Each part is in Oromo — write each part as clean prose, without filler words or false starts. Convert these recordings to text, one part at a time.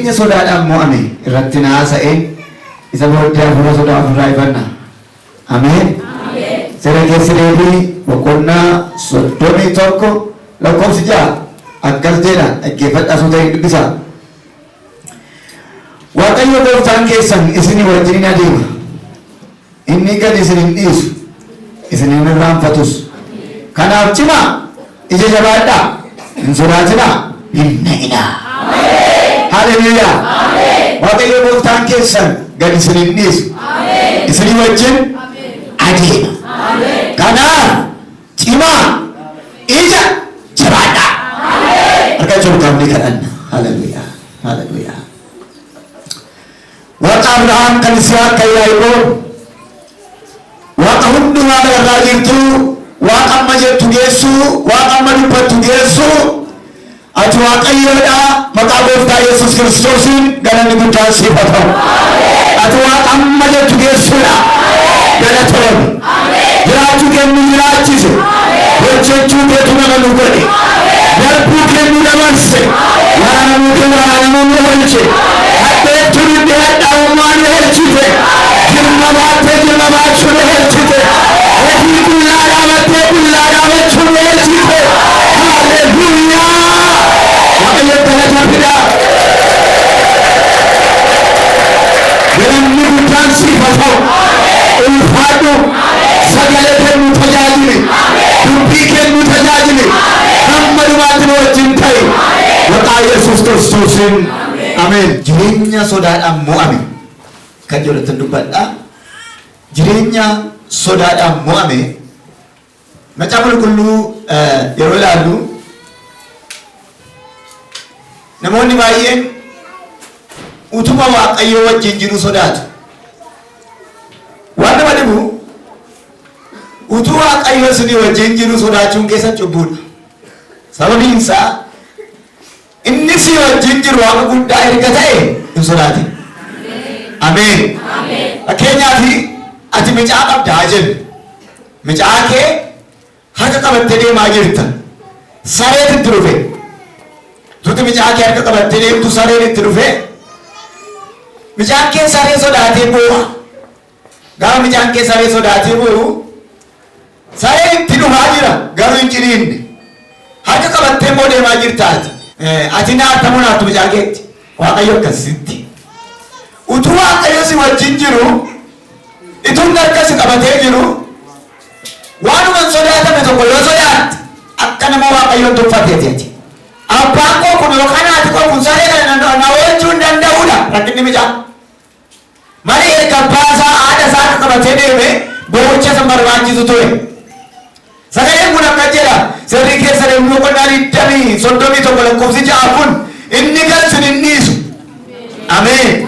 Jireenya sodaadhaan mo'ame irratti naasa'een isa booddee hafuura sodaa ofirraa ifanna. Ameen. Seera keessa deebii boqonnaa 31 lakkoofsi 6 akkas jedha, dhaggeeffadhaa, suuta hin dubbisaa. Waaqayyo gooftaan keessan isinii wajjin in adeema. Inni gad isin hin dhiisu, isin hin irraanfatus. Kanaaf cimaa, ija jabaadhaa, hin sodaatinaa, hin na'inaa. Haleluuyaa. Waaqayyo gooftaan keessan gad isin hin dhiisu. Isinii wajjin adeema. Kanaaf cimaa, ija jabaadhaa. Harka cuunfamnee kadhanna. Haleluuyaa. Haleluuyaa. Waaqa Abrahaam, kan Yisihaaq, kan Yaaqoob, Waaqa hundumaa irraa jirtu, Waaqa amma jettu geessu, Waaqa amma dubbattu geessu, ati Waaqayyoodha. Maqaa gooftaa Yesuus Kiristoosiin galanni guddaan siif haa ta'u. Ati Waaqa amma jettu geessuudha. Galatoomi. Jiraachuu kennu jiraachise. Hojjechuu keetu nama nu godhe. Darbuu kennu dabarse. Waraanamuu kee waraanamuu nu oolche. Hadheettuu nutti hadhaa'ummaa nu oolchite. Jirma baattee jirma baachuu nu oolchite. Hojii qullaa dhaabattee qullaa dhaabachuu nu oolchite. Haleluuyaa! Waaqayyo galata fidaa. Galanni guddaan siif haa ta'u. Ulfaadhu. Sagalee kennu tajaajili. Dubbii kennu tajaajili. Hamma dhumaatti nu wajjin ta'i. Maqaa Yesuus Kiristoosiin. Ameen. Jireenya sodaadhaan mo'ame kan jedhu ittiin dubbadha. Jireenya sodaadhaan mo'ame, Macaafa Qulqulluu yeroo ilaallu, namoonni baay'een utuma Waaqayyoo wajjin jiru sodaatu. Waan nama dhibu, utuu Waaqayyo isinii wajjin jiru sodaachuun keessan cubbuudha. Sababiin isaa, inni si wajjin jiru Waaqa guddaa erga ta'e hin sodaatin. Ameen. Fakkeenyaaf, ati mucaa qabda haa jennu. Mucaa kee harka qabattee deemaa jirta. Sareet itti dhufe. Tuti mucaa kee harka qabattee deemtu sareen itti dhufe. Mucaan kee saree sodaatee boo'a. Gaafa mucaan kee saree sodaatee boo'u, sareen itti dhufaa jira, garuu hin ciniinne. Harka qabattee immoo deemaa jirta ati. Ati naarta moo naartu mucaa keetti? Waaqayyo akkasitti. Utuu Waaqayyo si wajjin jiru, utuu inni harka si qabatee jiru, waanuma hin sodaatame tokko yoo sodaatte, akka nama Waaqayyoon tuffateeti ati. Abbaan koo kun yookaan haati koo kun saree kana na oolchuu hin danda'uudha rakkinni mucaa. Malee erga abbaa isaa, haadha isaa harka qabatee deeme, boo'icha san barbaachisu ture. Sagaleen kun akkas jedha. Seerri keessa deemuu boqonnaa 31 lakkoofsi 6 kun, inni gad isin hin dhiisu. Ameen.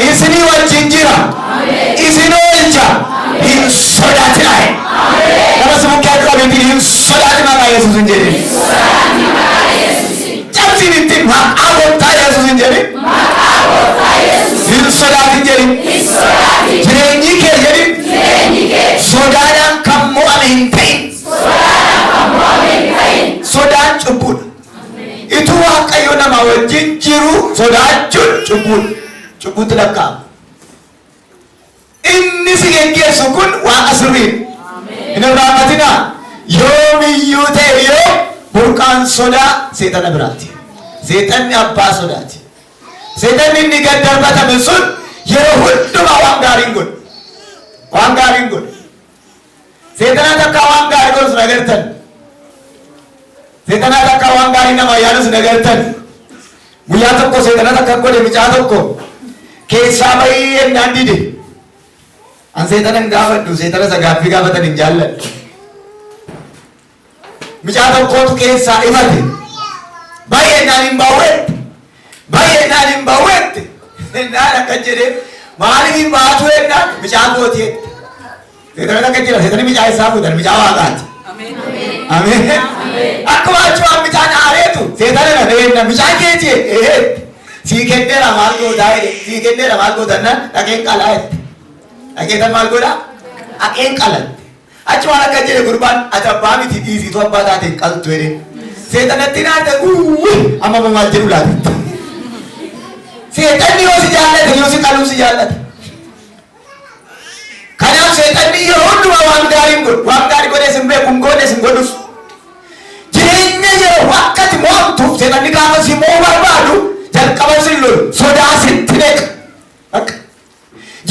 Isinii wajjin jira. Isin oolcha. Hin sodaatinaa. Nama si bukkee akka qabeetiin hin sodaatin maqaa Yesuus hin jedhin. Cabsiin ittiin maqaa gooftaa Yesuus hin jedhin. Hin sodaatin jedhin. Jireenyi kee jedhin. Sodaadhaan kan mo'ame hin ta'in. Sodaan cubbuudha. Ituu Waaqayyo nama wajjin jiru sodaachuun cubbuudha. Cubbuutti lakkaa'ama. Inni si geggeessu kun Waaqa sirriidha. Hin irraanfatinaa. Yoomiyyuu ta'e yoo burqaan sodaa seexana biraati. Seexanni abbaa sodaati. Seexanni inni gad darbatame sun yeroo hundumaa waan gaarii hin godhu. Waan gaarii hin godhu. Seexanaa takkaa waan gaarii godhu sun agartan. Seexanaa takkaa waan gaarii namaa yaadu sun agartan. Guyyaa tokko seexana takka godhe, mucaa tokko keessaa bahii jennaan dide. An seexana hin gaafadhu, seexana isa gaaffii gaafatan hin jaalladhu. Mucaa tokkootu keessaa ifate. Baay'ee naan hin baawwette. Baay'ee naan hin baawwette. Naan akka jedhee, maaliif hin baatu jennaan, mucaa kooti jette. Seexana akka jira, seexanni mucaa isaa fuudhan, mucaa Waaqaati. Ameen. Akkuma achumaan mucaan aareetu seexana na dheenna, mucaa keeti eetti. Sii kenneera, maal gootaa jedhe, sii kenneera, maal gootaa naan, dhaqeen qalaa jette. Dhaqeetan maal godhaa? Dhaqeen qalatte. Achumaan akka jedhe gurbaan, ati abbaa miti, dhiisiitu abbaa taate hin qaltu jedheen. Seexanatti naate, uwwi, amma immoo maal jedhu laata? Seexanni yoo si jaallate yoo si qaluu si jaallate. Kanaaf seexanni yeroo hundumaa waan gaarii hin godhu. Waan gaarii godhees hin beeku, hin goones hin godhus. Jireenya yeroo akka ati mo'amtuuf seexanni gaafa si mo'uu barbaadu jalqaba si lolu sodaa sitti neqa. Akka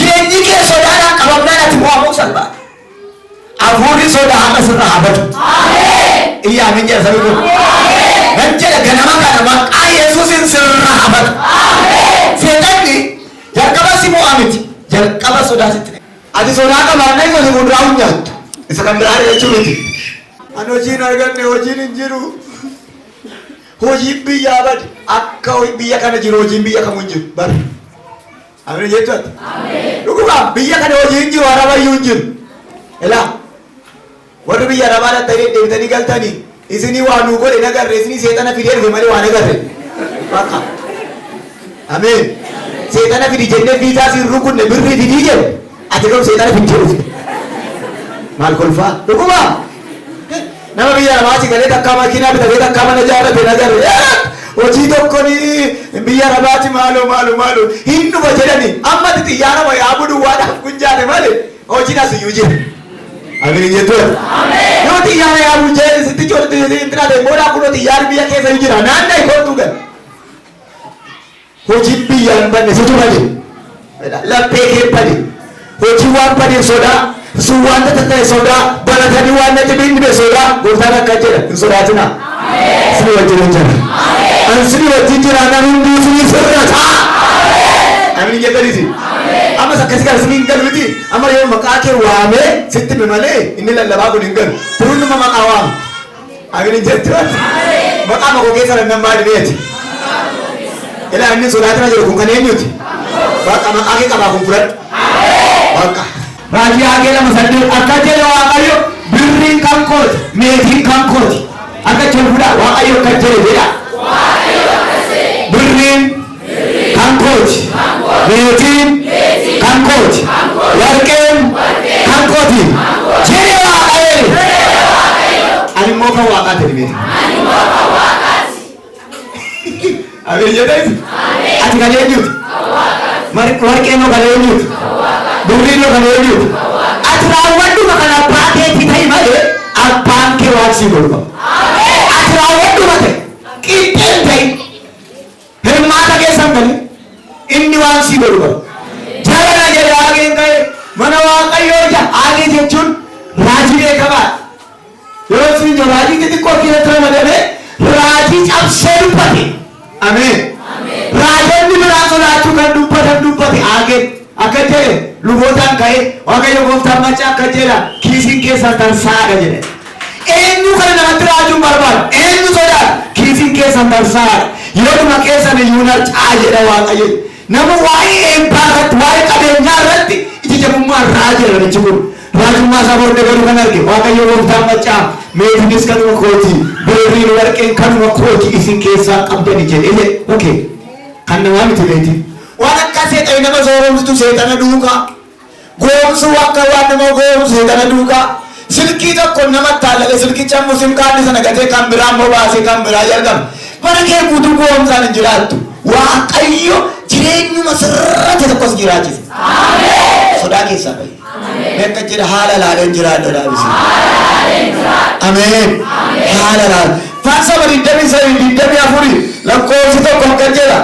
jireenyi kee sodaadhaan qabamnaan ati mo'amuu salphaadha. Hafuurri sodaa har'a sirraa haa badu. Iyyaa amiin jedha sabi kun. Nan jedha ganama kana maqaa Yesuusin sirraa haa badu. Seexanni jalqaba si mo'a miti. Jalqaba sodaa sitti neqa. Ati sodaa qabaannaa isa si fuulduraa hin nyaattu. Isa kan biraa jechuu miti. Ani hojiin arganne, hojiin hin jiru. Hojiin biyyaa bade. Akka biyya kana jiru hojiin biyya kamuu hin jiru. Bara. Ameen jettu ati. Dhuguma biyya kana hojii hin jiru, araba iyyuu hin jiru. Ilaa warri biyya arabaa dhattanii deddeebitanii galtanii isinii waa nuu godhe nagarre, isinii seexana fidee dhufe malee waa nagarre. Bakka. Ameen. Seexana fidi jennee viizaa siin rukunne birrii fidii jedhe. Ati garuu seexana fiddee dhufte. Maal kolfaa? Dhuguma. Nama biyya arabaatii galee takkaa makiinaa bitatee takkaa mana ijaarrate nagarre. Hojii tokko ni biyya arabaati maaloo maaloo maaloo hin dhufa jedhani amma ati xiyyaara yaabuu duwwaadhaaf gunjaane malee hojiin as iyyuu jira. Ameen jettu. Yoo xiyyaara yaabuu jee sitti coorti intina ta'e booda kunoo xiyyaarri biyya keessa iyyuu jira. Naannaa kottuu gal. Hojiin biyya hin banne situ bade. Laphee kee bade. Hojii waan badeef sodaa, sun waan ta'e sodaa, baratanii waan natti dhibe sodaa, gooftaan akka jedha hin sodaatinaa. Isin wajjin hin jira. Ani isin wajjin jira, nan hunduu isinii sirrata. Amiin jettaniiti. Ammas akkasii kana isin hin galu miti. Amma yoo maqaa kee waamee sitti hime malee inni lallabaa kun hin galu. Kun hunduma maqaa waama. Amiin hin jettu. Maqaa makoo keessa nan maali? Ilaa inni sodaatina jiru kun kan eenyuti? Bakka maqaa kee qabaa kun fudhadhu. Bakka. Raajii Haagee 2:8 akka jedhe Waaqayyo birriin kan kooti, meetiin kan kooti. Akka jedhu fudhaa, Waaqayyo akka jedhe jedha. Birriin kan kooti, meetiin kan kooti, warqeen kan kooti. Jedhe Waaqayyo. Ani immoo kan Waaqaati meetiin. Ameen jedhaniiti. Ati kan eenyuti? Warqeen hoo kan eenyuti? Birriin hoo kan eenyuti? Ati raawwadhuma kan abbaa keetii ta'i malee abbaan kee waan sii godhu qaba. Ati raawwadhuma ta'e qixxeen ta'i hirmaata keessan gali inni waan sii godhu qaba. Jarana jedhe Haageen ka'e mana Waaqayyoo ija Haagee jechuun raajii beekamaadha. Yeroo isin jiru raajii xixiqqoo keessatti ramadamee raajii cabsee dubbate. Ameen. Raajonni biraa sodaachuu kan dubbatan dubbate Haageen akka jedhe lubootaan ka'ee Waaqayyo gooftaan macaa akka jedha kiisiin keessan tarsaadha jedhe. Eenyu kana namatti raajuun barbaadu? Eenyu sodaata? Kiisiin keessan tarsaadha. Yoodhuma keessan iyyuu narcaa jedha Waaqayyo. Nama waa'ee eebbaa irratti, waa'ee qabeenyaa irratti ija jabummaan raajira namichi kun. Raajummaa isaa booddee garuu kan arge Waaqayyo gooftaan maccaa meetiinis kanuma kooti, birriin warqeen kanuma kooti isin keessaa qabdani jedhe jedhe. Okay. Kan namaa miti meetiin. Waan akka seexani nama sooromsitu seexana duukaa. Goomsuu akka waan nama goomsu seexana duukaa. Silkii tokko nama taalale silkicha immoo sim kaardii sana gatee kan biraa immoo baasee kan biraa jalqaba. Mana kee guutuu goomsaan hin jiraattu. Waaqayyo jireenyuma sirrate tokkos jiraachisa. Sodaa keessaa bahi. Mee akka jedha haala laaleen jiraadha dhaabisi. Ameen. Haala laale. Faarsa 23 24 lakkoofsi 1 akka jedha.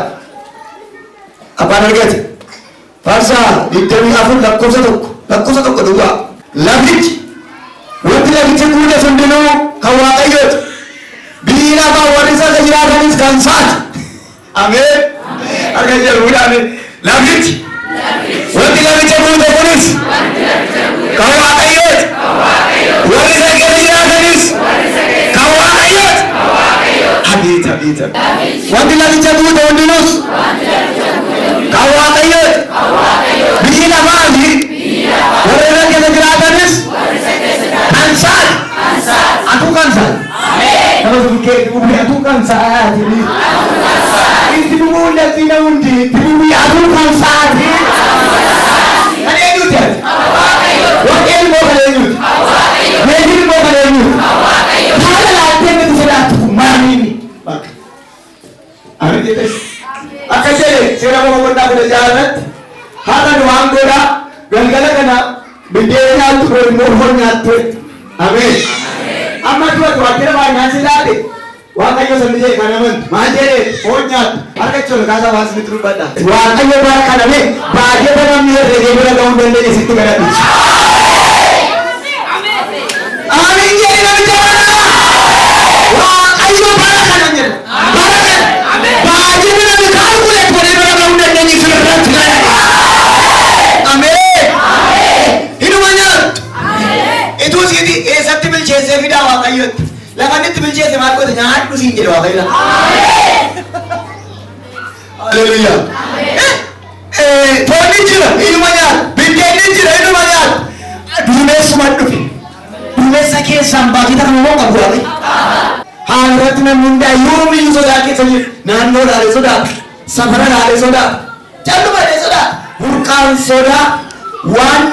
Abbaan argate. Faarsa 24 lakkoofsa 1 lakkoofsa 1 duwwaa. Lafichi wanti lafichi guute hundinuu kan Waaqayyooti. Biyyi lafaa warri isa jiraatanis kan isaati. Ameen. Harka jedhuudhaan lafichi wanti laficha guute kunis kan Waaqayyooti. Warri isa keessa jiraatanis kan Waaqayyooti. Abeet abeet abeet. Wanti laficha guute hundinuus kan Waaqayyooti. Biyyi lafaa fi warri irra keessa jiraatanis kan isaati. Atuu kan isaati. Nama bukkee itti bubbee atuu kan isaati. Itti bubuu lafti na hundi itti bubbee atuu kan isaati. Kan eenyuti ati? Warqeen immoo kan eenyuti? Meetiin immoo kan eenyuti? Haala laattee nuti sodaattu kun maaliini? Bakka. Amiin jedhes. Akka jedhe seera boqonnaa 16 irratti har'a nu waan godhaa galgala kana biddeen nyaattu kun immoo foon nyaattu. Ameen. Amma du'atu waajjira faayinaansii laate Waaqayyo sabni jedhe kan amantu maal jedhee foon nyaattu harka itti ol kaasaa waan isinitti dubbadha. Waaqayyo bara kana mee baajata namni herregee bira ga'uu hin dandeenye sitti gadhiisu. Amiin jedhi namicha kana. Waaqayyo bara kana jedha. Bara kana baajata namni calculate godhee bira ga'uu hin dandeenye sirratti gadhiisu. Ameen. Hinuma nyaattu. Ituu siiti eessatti bilcheessee fidaa Waaqayyotti. Lafa inni itti bilcheesse maal godhe nyaadhu siin jedhe Waaqayyo. Haleluuyaa. Foonni jira inuma nyaata. Biddeenni jira inuma nyaata. Duumessuma dhufe. Duumessa keessaan baajata kana moo qabu Waaqayyo? Haala irratti namni hundaa yoomiyyuu sodaa keessa jira. Naannoo ilaalee sodaata. Safara ilaalee sodaata. Calluma illee sodaata. Burqaan sodaa waan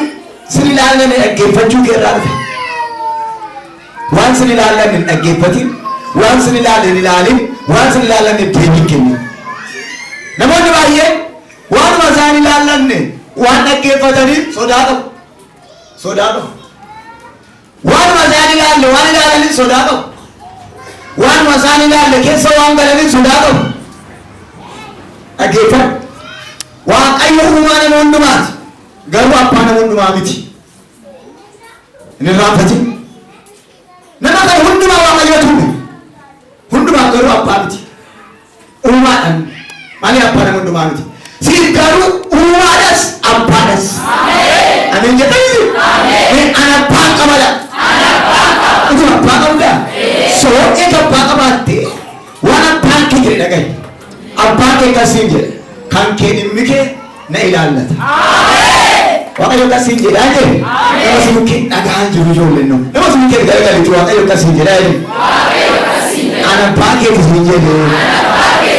sin ilaallanne dhaggeeffachuu kee irraa dhufe. Waan sin ilaallanne hin dhaggeeffatin, waan sin ilaalle hin ilaalin, waan sin ilaallanne deebii hin kennin. Namoonni baay'een waanuma isaan ilaallanne waan dhaggeeffataniif sodaa qabu. Sodaa qabu. Waanuma isaan ilaalle waan ilaalaniif sodaa qabu. Waanuma isaan ilaalle keessa waan galaniif sodaa qabu. Dhaggeeffadhu. Waaqayyo uumaa nama hundumaati. Garuu abbaa nama hundumaa miti. Hin irraanfatin. Nama kana hundumaa Waaqayyotu uume. Hundumaaf garuu abbaa miti. Uumaadhaan malee abbaa nama hundumaa miti. Siif garuu uumaadhas abbaadhas. Ameen jettanii? An abbaan qabadha. Utuma abbaa qabdaa? Soo eega abbaa qabaatte waan abbaan kee jedhe dhagahi. Abbaan kee akkasiin jedhe. Kan kee dhimmi kee na ilaallata. Waaqayyo akkasiin jedhaa jedhe. Nama si bukkee dhagaan jiru ijoolleen nu. Nama si bukkee garagalitti Waaqayyo akkasiin jedhaa jedhe. An abbaa keeti siin jedhe.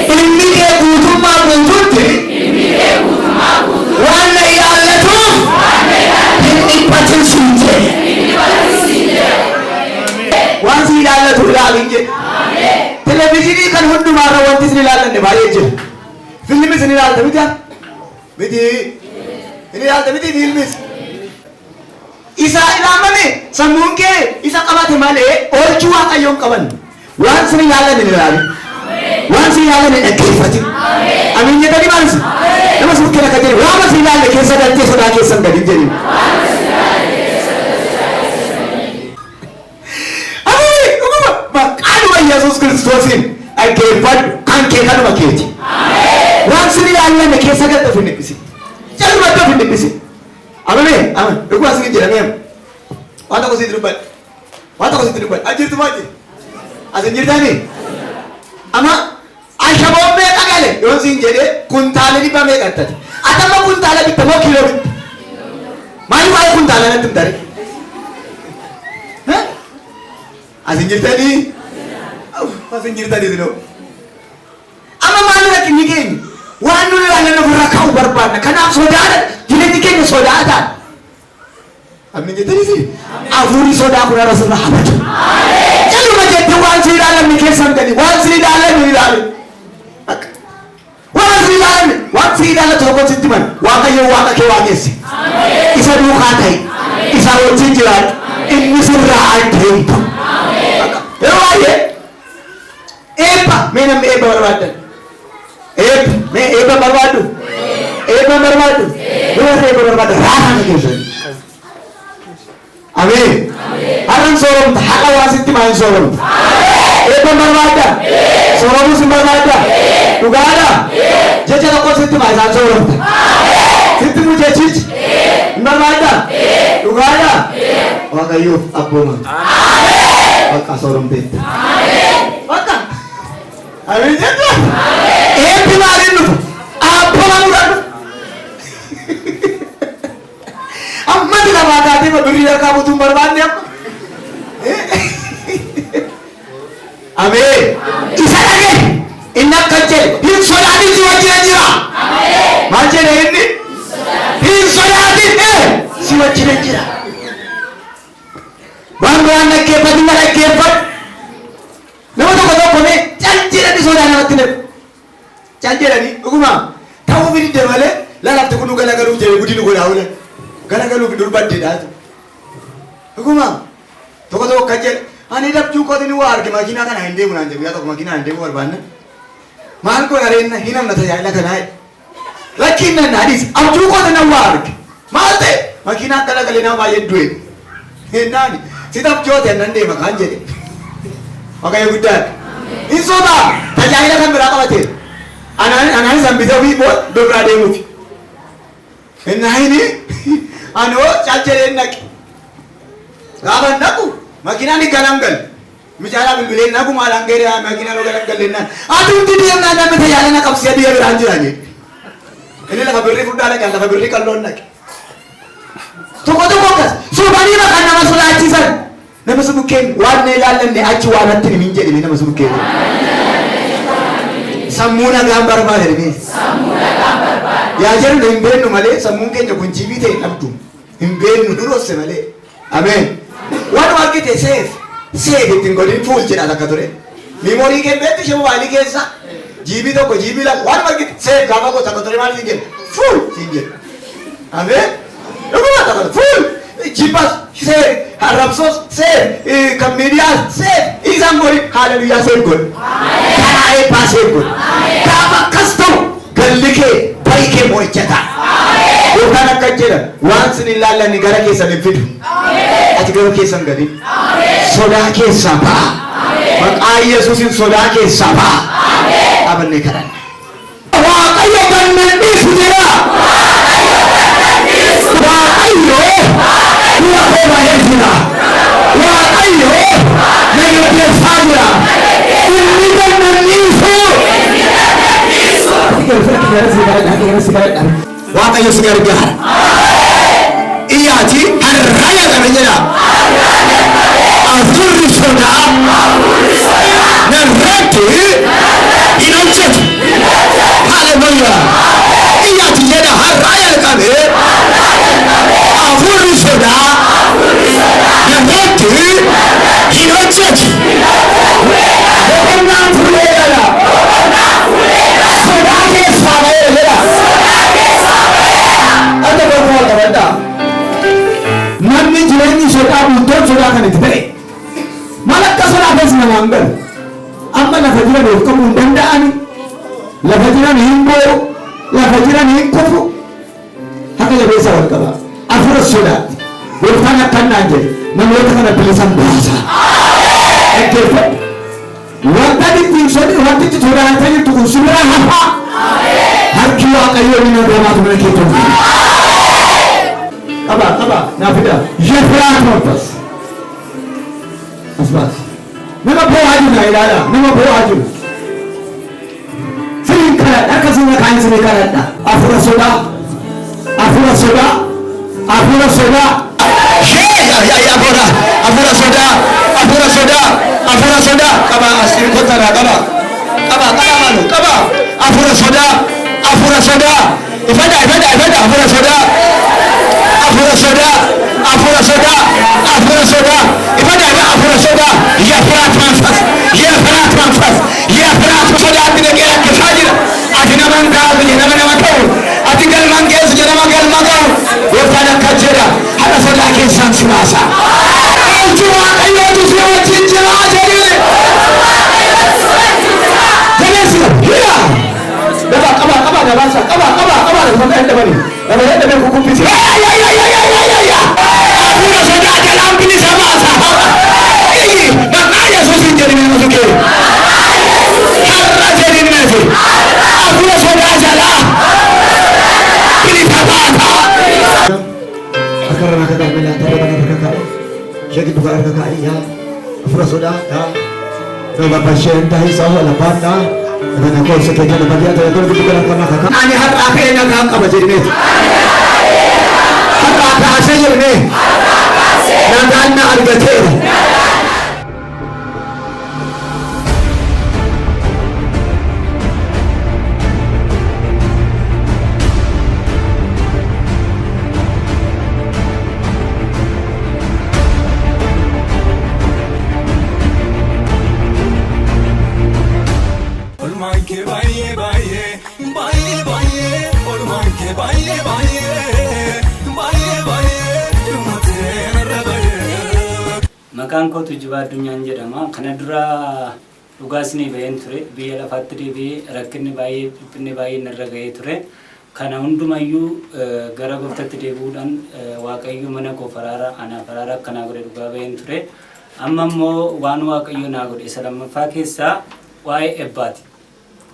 Dhimmi kee guutummaa guutuutti waan na ilaallatuuf hin dhiphatin siin jedhe. Waan si ilaallatu ilaali jedhe. Televezyiinii kan hundumaarra wanti isin ilaallanne baay'ee jira. Fiilmi isin ilaalta miti? Miti. Hin ilaalta miti fiilmis. Isa ilaalmame sammuun kee isa qabate malee oolchuu Waaqayyoon qaban. Waan isin ilaallan hin ilaalin. Waan isin ilaallan hin dhaggeeffatin. Amiin jettanii maal isin? Nama si bukkeen akka jedhe waan isin ilaalle keessa galtee sodaa keessan gadi hin jedhin. Ameen! Dhuguma maqaadhuma Yesuus Kiristoosiin dhaggeeffadhu kan kee kanuma keeti. Waan sin ilaallanne keessa galte of hin dhiphisin. Calumatti of hin dhiphisin. Ameen! Ameen! Dhuguma sin jedhamee waan tokko sitti dubbadha. Waan tokko sitti dubbadha. As jirtu maal As hin jirtanii? Amma ashaboon meeqa gale yoon siin jedhee kuntaala dhibba meeqa attate? Ati amma kuntaala bitta moo kiiloo bitta? Maaliif waa'ee kuntaala natti himta ree? As hin jirtanii? As hin jirtanii sinoo. Amma maali rakkinni keenya? Waan nu ilaallan ofirra ka'uu barbaadna. Kanaaf sodaadha. Jireenyi keenya sodaadhaan. Ameen jettanii hafuurri sodaa kun har'a sirra haa badu. Caluma jettee waan si ilaalamne keessa hin galin. Waan si ilaalamne hin ilaalin. Waan si ilaalamne waan si ilaallatu tokko sitti himan. Waaqayyo Waaqa kee waaqessi. Isa duukaa ta'i. Isa wajjin jiraadhu. Inni sirraa adda hin ta'u. Yeroo baay'ee eebba mee namni eebba barbaaddan. Eebba mee eebba barbaaddu. Eebba barbaaddu. Yoo warra eebba barbaaddu raasaa na keessan. Ameen. Har'a hin sooromta. Haqa waa sitti maa hin sooromta. Eebba barbaadda. Sooromuus hin barbaadda. Dhugaadha. Jecha tokko sitti maa isaan sooromta. Sitti mu jechichi. Hin barbaadda. Dhugaadha. Waaqayyoof abboomamta. Bakka sooromteetta. Bakka. Ameen jettu. Eebbi maaliin dhufa? Abboomamuudhaan dhufa. Ammati lafaa kaatee ma birrii harkaa butuu hin barbaanne amma. Ameen. Isa dhagaye. Inni akka jedhe hin sodaatin si wajjin jira. Maal jedhe inni? Hin sodaatin si wajjin jira. Waan biraan dhaggeeffatu na dhaggeeffadhu. Nama tokko tokko mee cal jedhanii sodaa namatti naqu. Cal jedhanii dhuguma ta'uu didde malee Gudii nu godhaa oolan. Garagaluuf dur baddeedha. Dhuguma tokko tokko kan jedhe ani dhabjuu kootiin waa arge makiinaa kana hin deemu naan jedhe. Guyyaa tokko makiinaa hin deemu barbaanne. Maal godha reenna hin amna tajaajila kanaa jedhe. Lakkiin nan hadis abjuu kootiin nan waa arge. Maal ta'e makiinaa garagalee nama baay'ee du'e. Hennaani si abjoote nan deema kan jedhe. Waaqayyo guddaadha. Hin sodaa tajaajila kan biraa qabate. Anaan isaan bitee ofii booda biraa deemuufi. Hennaani anoo cal jedhee naqe. Gaafa naqu makiinaan galan galu. Micaalaa bilbilee naqu maalaan gahee makiinaan galan galennaan. Aduutti deemnaan namni tajaajila na qabsiisa biyya biraan jira jedhe. Inni lafa birrii furdaa dhaqe, lafa birrii qalloon dhaqe. Tokko tokko akkas sobanii maqaan nama sodaachisan. Nama si bukkeen waan na ilaallanne achi waan natti himin jedhime nama si bukkeen. Sammuu nagaan barbaada jedhime. Yaa jedhu hin beennu malee sammuun keenya kun jiibii ta'e dhabdu. Hin beennu durosse malee. Ameen. Waan argite save. Save ittiin godhin full jedha takka ture. Memory kee beektu ishee mobaayilii keessa. GB 1 GB 2 waan argite save gaafa goota takka ture maal siin jedhe full siin jedhe. Ameen. Dhuguma takka full. Jibbas save, arrabsos save, kan miidiyaas save, isaan godhi haaleluyyaa save godhi. Karaa eebbaa save godhi. Gaafa akkas ta'u galli kee bayi kee mo'icha ta'a. Gooftaan akka jedha waan sin hin laallanne gara keessan hin fidu. Ati gara keessan gadi. Sodaa keessaa ba'a. Maqaa Yesuusin sodaa keessaa ba'a. Dhaabannee kadhanna. Waaqayyo gannan dhiisu jedha. Waaqayyo dura koo ba'ee jira. Waaqayyo na geggeessaa jira. Inni gannan dhiisu. Waaqayyo si gargaara. Iyyaati har'a jedhame jedha. Afurri sodaa narratti hin hojjetu. Haleluuyaa. Iyyaati jedha har'a jalqabe afurri sodaa narratti hin hojjetu. Boqonnaan fuulee gala. Sodaa keessaa ba'ee jedha. Adda boqonnaa wal qabadhaa. Namni jireenyi sodaa bultoon sodaa kan itti ta'e. Maal akka sodaa keessa namaan galu. Amma lafa jiran of qabuu hin danda'ani. Lafa jiran hin boo'u. Lafa jiran hin kufu. Akka jabeessa wal qaba. Afura sodaati. Gooftaan akkan naan jedhe namoota kana bilisan baasa. Dhaggeeffadhu. Wanta ittiin sodi wanti itti sodaatee jirtu kun si bira hafa. Harki Waaqayyoo ni nagamaatu mana kee tolu. Qaba qaba naa fida. የፍርሃት መንፈስ as baasi. Nama boo'aa jiru na ilaala. Nama boo'aa jiru. Siniin kadhadha akka sina kaan sinii kadhadha. Afura sodaa. Afura sodaa. Afura sodaa. Ya ya bora. Afura sodaa. Afura sodaa. Afura sodaa. Qaba asiin kotara qaba. Qaba qaba malu qaba. Afura sodaa. Afura sodaa. Ifada ifada ifada afura sodaa. Afura sodaa. Afura sodaa. Afura sodaa. Ifada ifada afura sodaa. የፍርሃት መንፈስ የፍርሃት መንፈስ የፍርሃት sodaatti dhaqee rakkisaa jira. Ati nama hin taatu nama nama ta'u. Ati galman geessu jedhama galma ga'u. Gooftaan akka jedha haadha sodaa keessaan si baasa. Iji Waaqayyootu si wajjin jira jedhee. Jabeessi hira. Daba qaba qaba gabaasa qaba qaba qaba lafa hin dabani. Lafa hin dabani kukuffisi. Ya ya ya ya ya ya ya. Hafuura sodaa jalaan bilisa baasa. Iyyi maqaa Yesuusiin jedhime nama sukee. Har'a jedhin meefi. Hafuura sodaa jalaa bilisa baasa. Harka irra kaa'e miila tarree kana harka kaa'e. Ishee gidduu kana harka kaa'e yaa. Hafuura sodaa yaa. Nama basheen ta'e isaa lafaadha. Nama koolsa keenya nama dhiyaata yoo gidduu kana kana kaka. Ani har'aa ka'ee nagaan qaba jedhimeeti. Har'aa kaasee jedhimee. Nagaan na argateera. Olmaan kee baay'ee baay'ee baay'ee baay'ee olmaan kee baay'ee baay'ee. Maqaan koo Tujjibaa Addunyaan jedhama. Kana dura dhugaa isinii baheen ture. Biyya lafaatti deebi'ee rakkinni baay'ee dhiphinni baay'ee narra ga'ee ture. Kana hundumayyuu gara gooftaatti deebi'uudhaan Waaqayyo mana koo faraara anaaf araara akka naa godhe dhugaa baheen ture. Amma immoo waan Waaqayyo naa godhe isa lammaffaa keessaa waa'ee ebbaati.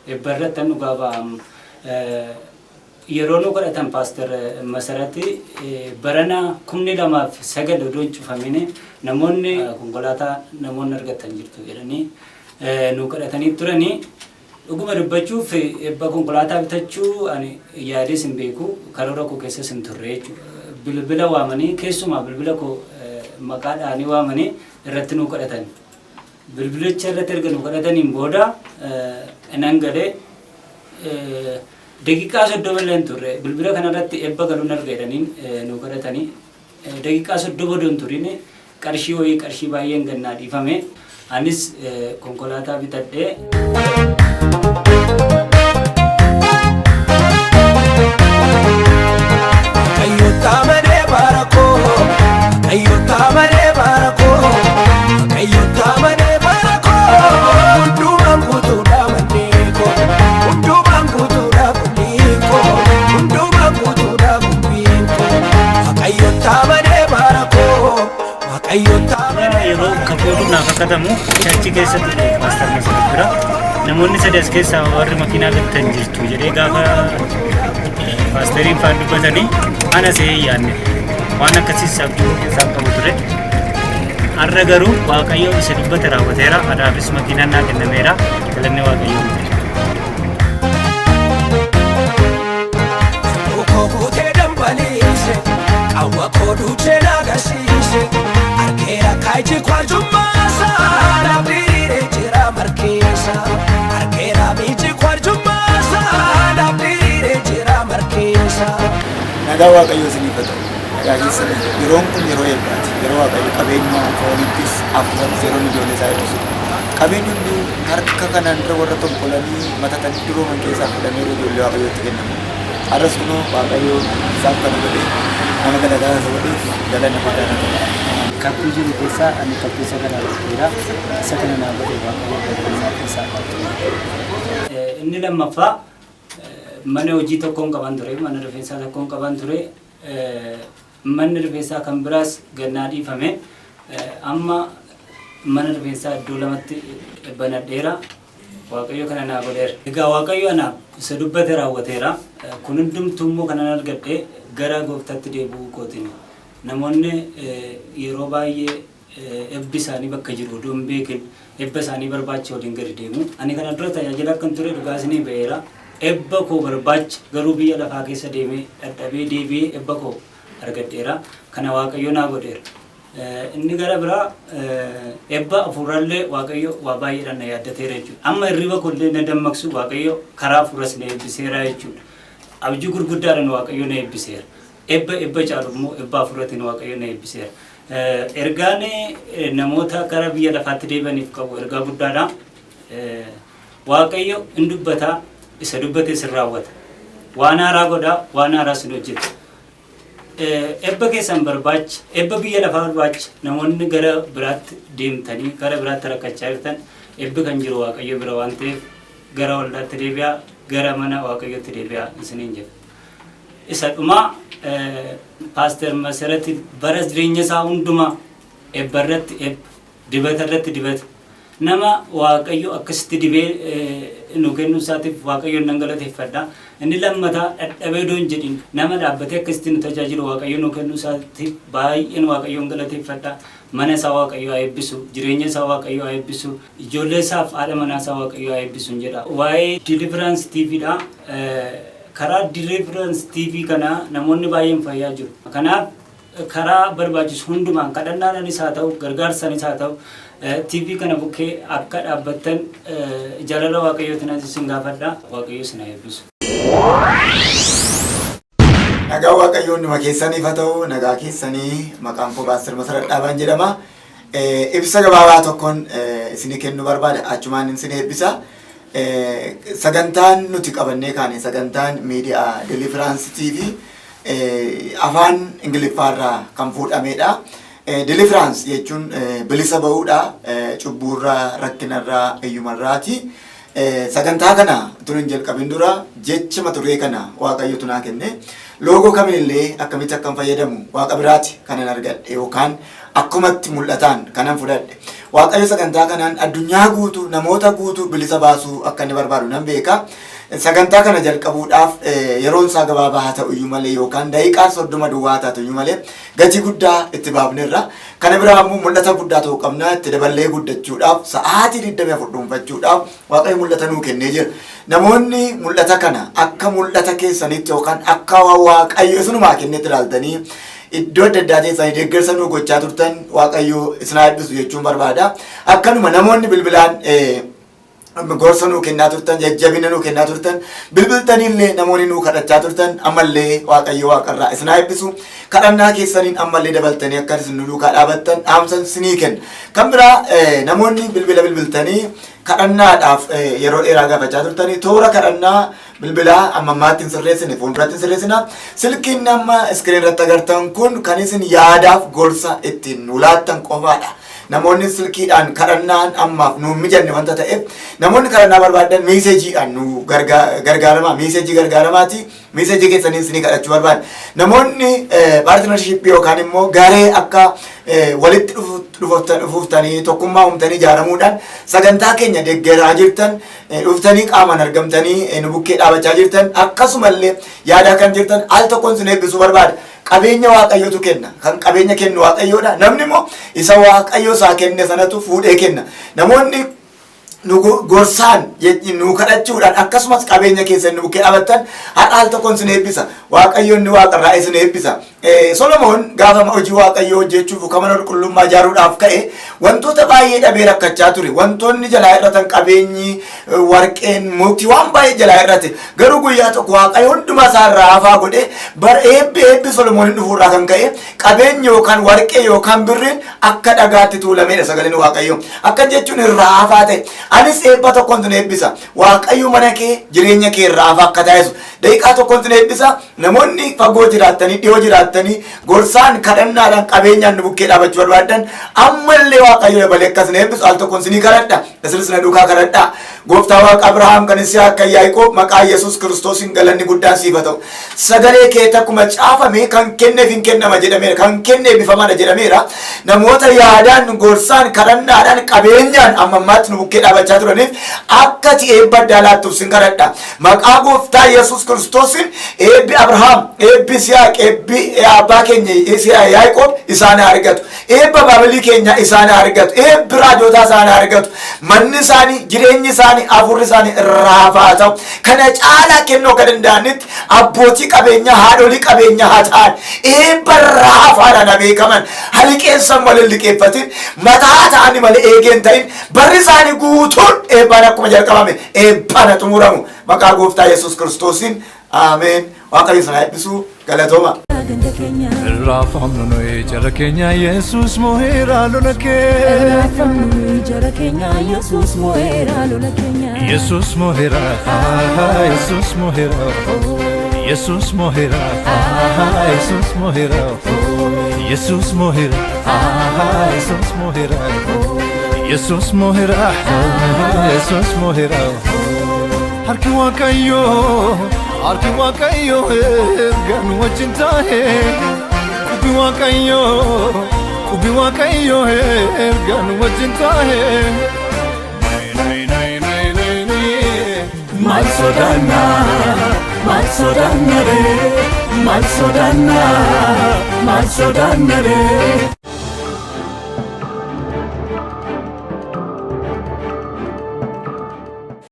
Ebba irrattan dhugaa ba'a. Yeroo nu kadhatan Paaster Masarati barana 2009 odoo hin cufamin namoonni konkolaataa namoonni argattan jirtu jedhanii nu kadhatanii turanii. Dhuguma dubbachuuf eebba konkolaataa bitachuu ani yaadees hin beeku, karoora koo keessas hin turre jechuudha. Bilbila waamanii, keessumaa bilbila koo maqaa dhahanii waamanii irratti nu kadhatan. Bilbilicha irratti erga nu kadhataniin booda nan galee daqiiqaa 30 illee hin turre, bilbila kanarratti eebba galuun arga jedhanii nu kadhatanii, daqiiqaa 30 odoo hin turin qarshii wayii, qarshii baay'een gannaa dhiifame. Anis konkolaataa bitadhe. Waaqayyoota malee bara koo, Waaqayyoota malee bara koo, Waaqayyoota malee bara koo, hundumaan guutuudha manneen koo, hundumaan guutuudha qulli koo, hundumaan guutuudha gumbiin koo, Waaqayyoota malee bara koo, Waaqayyoota malee. Yeroo kakuu naaf kakatamu church keessatti ture Paaster Masarat bira. Namoonni sadi as keessaa warri makiinaa bittan jirtu jedhee gaafa paasteriin faan dubbatanii ana se'ee yaadne waan akkasiis abjuu keessaa qabu ture. Har'a garuu Waaqayyo isa dubbate raawwateera. Anaafis makiinaan naa kennameera. Galanni Waaqayyoo ta'e. Koo guutee dambaliise, qawwa koo duuchee na agarsiise, arkeera kaayiji kwarjummaasa, naaf diriiree jira markeessa, arkeera miiji kwarjummaasa, naaf diriiree jira markeessa. Nagaa Waaqayyoo isiniif haa ta'u. Nagaa keessanii. Yeroon kun yeroo eebbaati. Yeroo Waaqayyo qabeenya foonittis hafuurattis yeroo inni ijoollee isaa eebbisudha. Qabeenyi hunduu harka kanaan dura warra tonkolanii matatanii durooman keessaa fuudhamee yeroo ijoollee Waaqayyootti kennamu. Har'as kunoo Waaqayyo isaaf kana godhee nama galataa isa godheef galanni guddaan haa ta'u. Kakuu jiru keessaa ani kakuu isa kana argadheera. Isa kana naa godhe Waaqayyo galanni isaaf haa ta'u. Inni lammaffaa, mana hojii tokkoon qaban ture, mana rifeensaa tokkoon qaban ture. Manni rifeensaa kan biraas gannaa dhiifame. Amma mana rifeensaa iddoo lamatti banadheera. Waaqayyo kana naa godheera. Egaa Waaqayyo anaaf isa dubbate raawwateera. Kun hundumtuu immoo kanan argadhe gara gooftaatti deebi'uu kootiin. Namoonni yeroo baay'ee ebbi isaanii bakka jiru odoo hin beekin ebba isaanii barbaacha waliin gadi deemu. Ani kana dura tajaajila akkan ture dhugaa isinii ba'eera. Ebba koo barbaacha garuu biyya lafaa keessa deemee dhadhabee deebi'ee ebba koo argadheera. Kana Waaqayyo naa godheera. Inni gara biraa, ebba hafuuraallee Waaqayyo waa baay'eedhaan na yaaddateera jechuudha. Amma hirriba koollee na dammaqsu Waaqayyo karaa hafuuras na eebbiseera jechuudha. Abjuu gurguddaadhaan Waaqayyo na eebbiseera. Ebba ebba caalu immoo ebba hafuuratiin Waaqayyo na eebbiseera. Ergaan namoota gara biyya lafaatti deebi'aniif qabu ergaa guddaadha. Waaqayyo in dubbata, isa dubbates in raawwata. Waan haaraa godha, waan haaraas in hojjeta. Ebba keessan barbaacha, ebba biyya lafaa barbaacha namoonni gara biraatti deemtanii gara biraatti rakkachaa jirtan, ebbi kan jiru Waaqayyo bira waan ta'eef gara waldaatti deebi'aa, gara mana Waaqayyootti deebi'aa isiniin jedha. Isa dhumaa, Paaster Masarati bara jireenya isaa hundumaa ebba irratti ebba, dibata irratti dibata. Nama Waaqayyo akkasitti dibee nu kennuu isaatiif Waaqayyoon nan galateeffadha. Inni lammataa, dhadhabee odoo hin jedhin nama dhaabbatee akkasitti nu tajaajilu Waaqayyo nu kennuu isaatiif baay'een Waaqayyoon galateeffadha. Mana isaa Waaqayyo haa eebbisu, jireenya isaa Waaqayyo haa eebbisu, ijoollee isaaf haadha manaa isaa Waaqayyo haa eebbisu jedha. Waa'ee Deliverance TV dha. Karaa Deliverance TV kana namoonni baay'een fayyaa jiru. Kanaaf karaa barbaachisu hundumaan, kadhannaadhaanis haa ta'u, gargaarsaanis haa ta'u, TV kana bukkee akka dhaabbattan jaalala Waaqayyootiin as isin gaafadha. Waaqayyo isin haa eebbisu. Nagaa Waaqayyoo hunduma keessaniif haa ta'u. Nagaa keessanii. Maqaan koo Paaster Masarat Dhaabaan jedhama. Ibsa gabaabaa tokkoon isinii kennuu barbaada. Achumaan isin eebbisa. Sagantaan nuti qabannee kaane, sagantaan miidiyaa Deliverance TV, afaan Ingiliffaarraa kan fuudhamedha. Deliverance jechuun bilisa ba'uudha. Cubbuurraa, rakkinarraa, hiyyumarraati. Sagantaa kana utuu hin jalqabin dura jecha mata duree kana Waaqayyotu naa kenne. Loogoo kamiinillee akkamitti akkan fayyadamu Waaqa biraati kanan argadhe yookaan akkumatti mul'ataan kanan fudhadhe. Waaqayyo sagantaa kanaan addunyaa guutuu namoota guutuu bilisa baasuu akka inni barbaadu nan beeka. Sagantaa kana jalqabuudhaaf yeroon isaa gabaabaa haa ta'u iyyuu malee yookaan daqiiqaa 30 duwwaa haa taatu iyyuu malee gatii guddaa itti baafnerra. Kana biraa immoo mul'ata guddaa ta'uu qabna itti daballee guddachuudhaaf sa'aatii 24 dhuunfachuudhaaf Waaqayyo mul'ata nuu kennee jira. Namoonni mul'ata kana akka mul'ata keessanitti yookaan akka Waaqayyo isinumaa kennetti ilaaltanii iddoo adda addaa teessanii deeggarsa nuu gochaa turtan Waaqayyo isin haa eebbisu jechuun barbaada. Akkanuma namoonni bilbilaan gorsa nuu kennaa turtan, jajjabina nuu kennaa turtan, bilbiltaniillee namoonni nuu kadhachaa turtan ammallee Waaqayyo waaqarraa isin haa eebbisu. Kadhannaa keessaniin ammallee dabaltanii akka isin nu duukaa dhaabattan dhaamsan isinii kenna. Kan biraa namoonni bilbila bilbiltanii kadhannaadhaaf yeroo dheeraa gaafachaa turtanii toora kadhannaa bilbilaa amma ammaatti hin sirreessine fuulduratti hin sirreessina. Silkiin amma iskiriin irratti agartan kun kan isin yaadaaf gorsa ittiin nu laattan qofaadha. Namoonni silkiidhaan kadhannaan ammaaf nu hin mijanne wanta ta'eef namoonni kadhannaa barbaadan meeseejiidhaan nu gargaaramaa meeseejii gargaaramaati meeseejii keessaniin isinii kadhachuu barbaada. Namoonni paartinarshiippii yookaan immoo garee akka walitti dhufuuftanii tokkummaa uumtanii ijaaramuudhaan sagantaa keenya deeggaraa jirtan dhuftanii qaamaan argamtanii nu bukkee dhaabachaa jirtan akkasumallee yaadaa kan jirtan al tokkoon isin eebbisuu barbaada. Qabeenya Waaqayyotu kenna. Kan qabeenya kennu Waaqayyoodha. Namni immoo isa Waaqayyo isaa kenne sanatu fuudhee kenna. Namoonni nu gorsaan nu kadhachuudhaan akkasumas qabeenya keessan nu bukkee dhaabattan har'a al tokkoon isin eebbisa. Waaqayyo inni waaqarraa isin eebbisa. Solomoon gaafa hojii Waaqayyoo hojjechuuf mana qulqullummaa ijaaruudhaaf ka'e wantoota baay'ee dhabee rakkachaa ture. Wantoonni jalaa hir'atan qabeenyi, warqeen, mukti waan baay'ee jalaa hir'ate. Garuu guyyaa tokko Waaqayyo hundumaa isaa irraa hafaa godhee bara eebbi eebbi Solomooniin dhufuurraa kan ka'e qabeenyi yookaan warqee yookaan birriin akka dhagaatti tuulameedha sagaleen Waaqayyo. Akka jechuun irraa hafaa ta'e. Anis eebba tokkoon sin eebbisa. Waaqayyo mana kee jireenya kee irraa hafaa akka taasisu. Daqiiqaa tokkoon sin eebbisa. Namoonni fagoo jiraattanii dhiyoo jiraattanii gorsaan kadhannaadhaan qabeenyaan nu bukkee dhaabachuu barbaaddan ammallee Waaqayyo dabalee akka isin eebbisu al tokkoon isinii kadhadha. Isinis na duukaa kadhadha. Gooftaa Waaqa Abrahaam kan Yisihaaq kan Yaaqoob maqaa Yesuus Kiristoosiin galanni guddaan siif haa ta'u. Sagalee kee takkuma caafame kan kenneef hin kennama jedhameera. Kan kenne eebbifamaadha jedhameera. Namoota yaadaan gorsaan kadhannaadhaan qabeenyaan amma ammaatti nu bukkee dhaabachaa turaniif akka ati eebba addaa laattuuf sin kadhadha. Maqaa Gooftaa Yesuus Kiristoosiin eebbi Abrahaam, eebbi Yisihaaq, eebbi abbaa keenya Yaaqoob isaan haa argatu. Eebba baabilii keenya isaan haa argatu. Eebbi raajotaa isaan haa argatu. Manni isaanii, jireenyi isaanii, hafuurri isaanii irraa hafaa ta'u. Kana caalaa kennuu akka danda'anitti abbootii qabeenyaa, haadholii qabeenyaa haa ta'an. Eebba irraa hafaadhaan haa beekaman. Haliqeensan malee liqeeffatin, mataa ta'anii malee eegeen ta'in, barri isaanii guutuun eebbaan akkuma jalqabame eebbaan haa xumuramu. Maqaa Gooftaa Yesuus Kiristoosiin Ameen. Waaqayyo isin haa eebbisu. Galatooma. Ganda keenya. Irraafamnu nuyi jara keenya Yesuus mo'eera lola kee. Irraafamnu nuyi jara keenya Yesuus mo'eera lola keenya. Yesuus mo'eera, Yesuus mo'eera, Yesuus mo'eera, Yesuus mo'eera, Yesuus mo'eera, Yesuus mo'eera, Yesuus mo'eera, Yesuus mo'eera. Harki Waaqayyoo, harki Waaqayyoo erga nu wajjin taa'ee. Qubbi Waaqayyoo, qubbi Waaqayyoo erga nu wajjin taa'ee. Maal sodaannaa, maal sodaannaa ree, maal sodaannaa, maal sodaannaa ree.